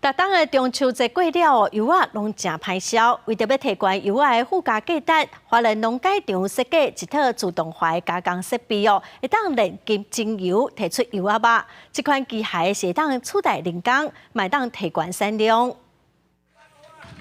逐冬的中秋節過了，柚仔攏誠歹銷。為著欲提懸柚仔的附加價值，花蓮農改場設計一套自動化的加工設備哦，會當煉金精油，提出柚仔肉。這款機械是會當取代人工，嘛會當提懸產量。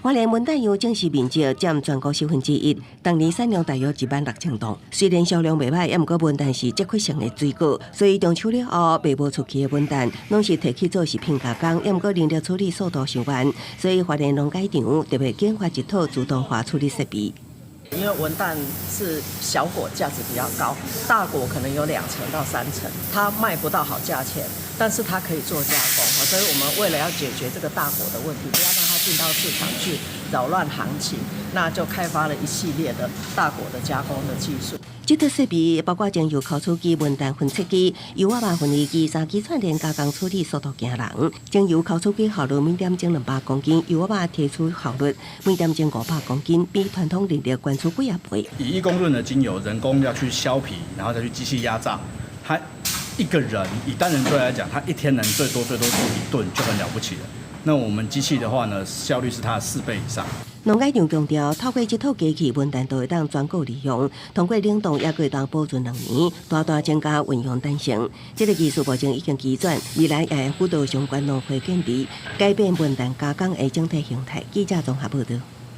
花蓮文旦柚種植面積佔全國1/10，逐年產量大約16,000噸。雖然銷量袂䆀，猶毋過文旦是節氣性的水果，所以中秋了後賣無出去的文旦，攏是提去做食品加工，猶毋過人力處理速度傷慢，所以花蓮農改場特別研發一套自動化處理設備。因為文旦是小果價值比較高，大果可能有2成到3成，它賣不到好價錢，但是它可以做加工，所以我們為了要解決這個大果的問題，不要讓它進到市場去擾亂行情，那就開發了一系列的大果的加工的技術。這套設備包括精油抽取機、文旦分切機、柚仔肉分離機，三機串聯加工處理速度驚人。精油抽取機效率每點鐘200公斤，柚仔肉提取效率每點鐘500公斤，比傳統人力懸出幾仔倍。以1公噸的精油，人工要去削皮，然後再去機器壓榨，他一個人以單人隊來講，他一天能最多最多做1噸就很了不起了。那我們機器的話呢，效率是它的4倍以上。農改場強調，透過這套機器，文旦都會當全國利用，通過冷凍也會當保存2年，大大增加運用彈性。這個技術目前已經移轉，未來也會輔導相關農會建立，改變文旦加工的整體形態。記者綜合報導。